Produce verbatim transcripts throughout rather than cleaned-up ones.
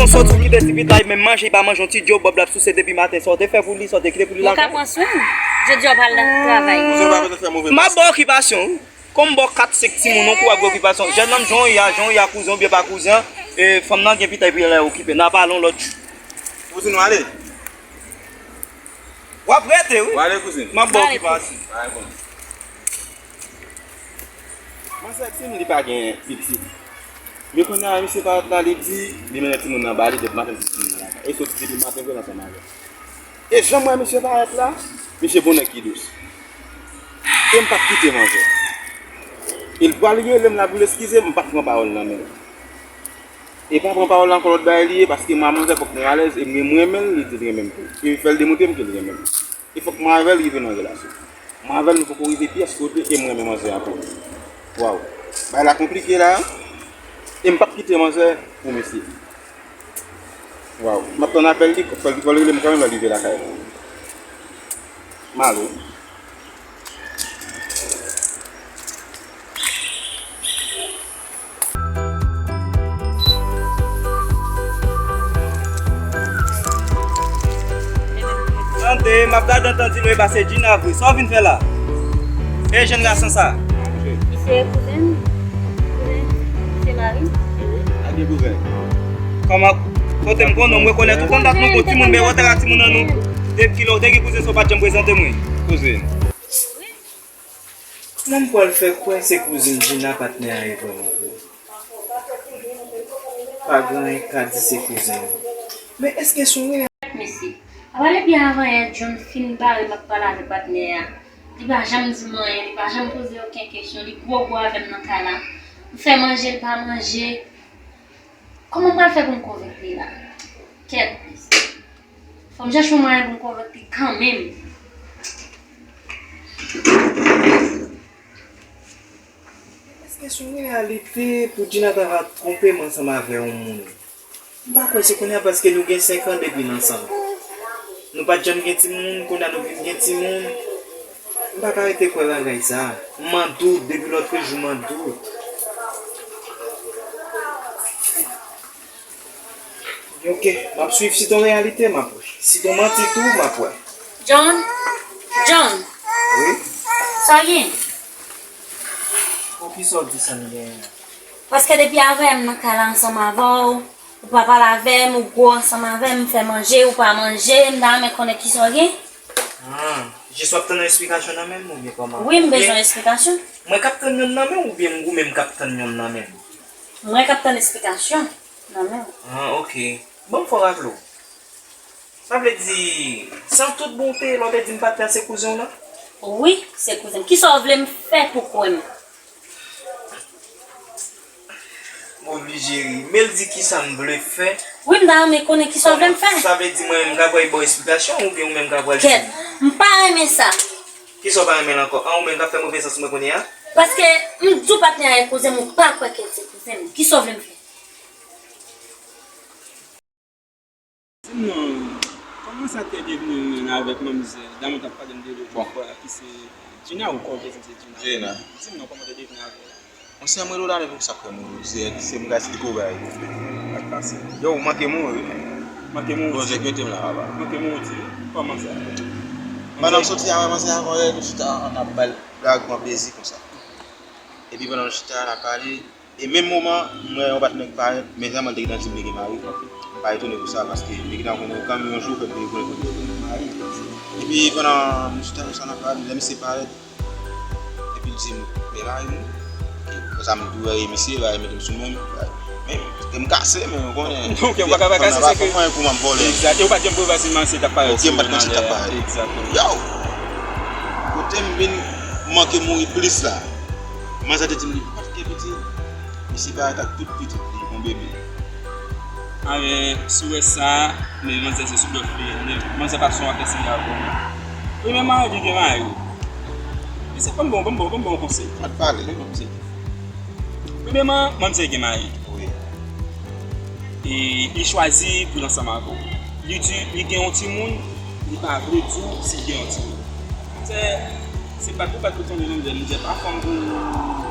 Sòti kite ti pitay, menm manje li pa manje, yon ti djòb Bòb l ap souse depi maten. Sa w te fè pou li, sa w te kite pou li lakay? Mwen ka pran swen m. Jodi a w pral travay. Kouzen pa bezwen fè move pasyon. M ap ba w okipasyon wi. Kòm m ba w kat senk timoun, yon kou w ap gen okipasyon. Jèn nan m, jan w ye a, jan w ye a, kouzen oubyen pa kouzen, e, fanm nan gen pitay pou l al okipe. N a pale yon lòt jou. Kouzin, w ale? W ap rete wi. W ale, kouzin. M ap ba w okipasyon. Alright, bon. Manzè di m li pa gen pitit. Men kounye a, misye parèt la, li di, li mennen timoun nan ba li depi maten, timoun nan lakay. E soti depi maten vre l ansanm avè l. E jan m wè misye parèt la, misye bon nèg ki dous. E m p ap kite manzè. E l pral rele m la pou l eskize m, m p ap pran pawòl nan men l. E pa pran pawòl la ankò, lòt bagay li ye, paske m a manzè fòk nou alèz, e m renmen l, li di l renmen m tou. E fè l demontre m ke l renmen m. E fòk mwen avè l rive nan relasyon. Mwen avè l, nou poko rive pyès kote, e m renmen manzè anpil. Waw. Bagay la konplike la, e m p ap kite manzè pou mesye. Waw. M ap tann apèl li, fò l, fò l rele m kanmenm lè l rive lakay la. M ale. Tande, m ap gade antan di nou e pa se Gina vre. Sa w vin fè la? E jèn gason sa? Misye kouzen m. Kouzen m. Misye mari m. Ak de kouzen. Kòman? Kote m konnen, m rekonèt ou konn dat nou bon timoun, men wè w te ka timoun an nou. Depi kilè w te gen kouzen sa w pa t janm prezante mwen? Kouzen. Kòman m pral fè kwè se kouzin Gina patnè a ye vrèman vre? Pa gen anyen k ka di se kouzin l. Men èske se yon reyalite? Mesye, apa depi avanyè John fin bare m ap pale avèk patnè a, li pa janm di m anyen, li pa janm poze okenn kesyon, li gwo gwo avè m nan kay la. M fè manje, li pa manje. Kòman m pral fè pou m konvenk li la? Kèt. Fò m chèche yon mwayen pou m konvenk li kanmenm. Èske se yon reyalite pou Gina ta va twonpe m ansanm avè yon moun? M pa kwè se kounye a paske nou gen senk an depi n ansanm. Nou pa t janm gen timoun, kounye a nou vin gen timoun. M pa ka rete kwè bagay sa. M an dout, depi lòtrejou m an dout. Ok, m ap swiv. Si t on reyalite, m ap wè. Si t on manti tou, m ap wè. John? John? Wi? Sa gen? Pou kisa w di sa m genyen an? Paske depi avè m nan kay la ansanm avè w, ou pa pale avè m, ou gwo ansanm avè m, m fè manje, ou pa manje, m ta renmen konnen kisa w gen. Ah, jis w ap tann yon esplikasyon nan men m oubyen kòman? Wi, m bezwen esplikasyon. Mwen k ap tann yonn nan men w oubyen ou menm k ap tann yonn nan men m? Mwen k ap tann esplikasyon nan men w. Ah, ok. Bon, m fò raple w. Sa vle di, se an tout bonte, lè w te di m patnè a se kouzen w lan? Wi, se kouzen m. Kisa w vle m fè pou kwè m? M oblije ri. Men l di kisa m vle fè. Wi, m ta renmen konnen kisa w vle m fè. Sa vle di mwen menm m ka pral ba w esplikasyon oubyen ou menm ka pral di m? Kèt, m pa renmen sa. Kisa w pa renmen l ankò? An, ou menm k ap fè move sans mwen kounye a? Paske m di w patnè a e kouzen m, ou pa kwè ke l se kouzen m. Kisa w vle m fè? Di m non, kòman sa te devni ou menm avèk manmzèl? Damou t ap pale m de lòt fwa ki se Gina ou kwè w te di se Gina? Gina. Di m non, kòman te devni avè l? Monchè, m rele w la, men pou sa k fè m rele w, se, se m ka esplike w bagay. Sa k pase? Yo, ou manke mouri, wi. Manke mouri. Bondye k mete m la, papa. Manke mouri, kòman sa? Pandan m soti a, manzè a, nou chita, n ap bay blag, pran plezi konsa. Epi pandan nou chita, n ap pale, e menm moman, m wè yon patnè k parèt, men sèlman l te gentan di m li gen mari. M pa etone pou sa, paske m te gentan konnen kanmenm yon jou, fè m te konnen kote l gen mari. Epi pandan nou chita konsa, n ap pale, lè misye parèt, epi l di m, men mari m, ok, konsa m tou wè e misye, bagay mete m sou men m, men kè m kase, men ou konnen, ok, ou pa ka pa kase, se ke kòman pou m ap vòlè. Egzat, e ou pa t janm prevwa si misye t ap parèt. Ok, m pa t konn si l t ap parèt. Egzakteman. Yo! Kote m vin manke mouri plis la. Manzè te di m li pa t gen pitit. Misye parèt ak tout pitit li, yon bebe. Anben, si w wè sa, men manzè se sou blòf li ye. Manzè pa son afè serye avè w non. Premyèman, li gen mari. Mesye, ban m bon, ban m bon, ban m bon konsèy. Mwen pale. Ban m bon konsèy. Premyèman, manzè gen mari. Wi. E li chwazi pou l ansanm avè w. Li di li gen yon timoun, li pa vle di w si l gen yon timoun. Se, se pa pou pa tout tande non, mizè pa fanm pou,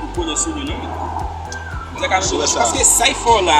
pou kole sou li non. Mizè ka mete, paske sa y fè w la,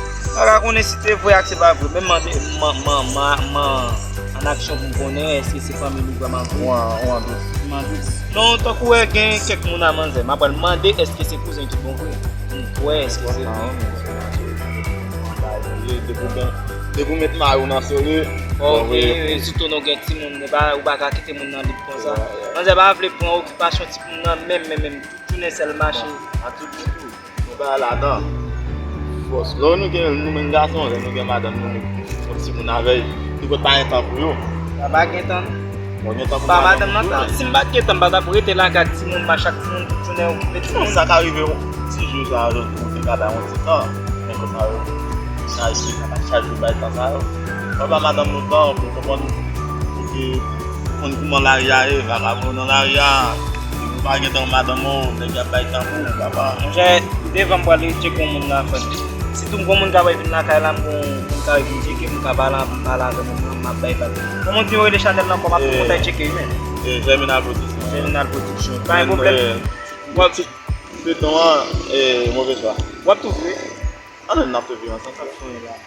M pa ka konnen si te vre ak se pa vre, men mande, man, man, man, man, an aksyon pou m konnen èske se fanmi li vrèman vre. Ou an, ou an dout. M an dout. Non, tankou wè gen kèk moun a manzè, m ap pral mande èske se kouzen ki bon vre. Pou m kwè èske se vre. Depi w gen, depi w met mayo nan sere, fò w veye. Sitou nou gen timoun, nou pa, ou pa ka kite moun nan lib konsa. Manzè pa vle pran okipasyon timoun nan menm, menm, menm. Tout jounen sèl mache. A tout ditou. Nou pa ladan. Fòs. Lè nou gen, nou menm gason, lè nou gen madanm nou, nou, nou timoun avè l, nou pot pa gen tan pou yo. Sa pa gen tan. Bon, gen tan pou madanm nou tou. Si m pa t gen tan, m pa t ap rete lakay timoun, mache ak timoun tout jounen okipe timoun. Non, sa ka rive yon ti jou sa yo, ou te ka bay yon ti tan. Men konsa yo, sa yo, sa pa chak jou bay tan sa yo. Fò ba madanm nou tan pou konprann, pou ke konn kouman lari a ye, vakabon nan lari a. Depi w pa gen tan madanm ou, nèg y ap bay tan pou ou, papa. Monchè, devan m pral tcheke yon moun nan frè m. Sitou m gon moun k ap vin lakay la, m gon moun k ap vin tcheke, m ka pale, m pale avè moun nan, m ap bay val. Kòman di yo rele chanèl la ankò, m ap tou kontan tcheke wi men. E, Germinal Production. Germinal Production. Pa gen pwoblèm. W ap, se ton an, e, move chwa. W ap tou vre. Ann, n ap tou vre ansanm, sa k sonye la.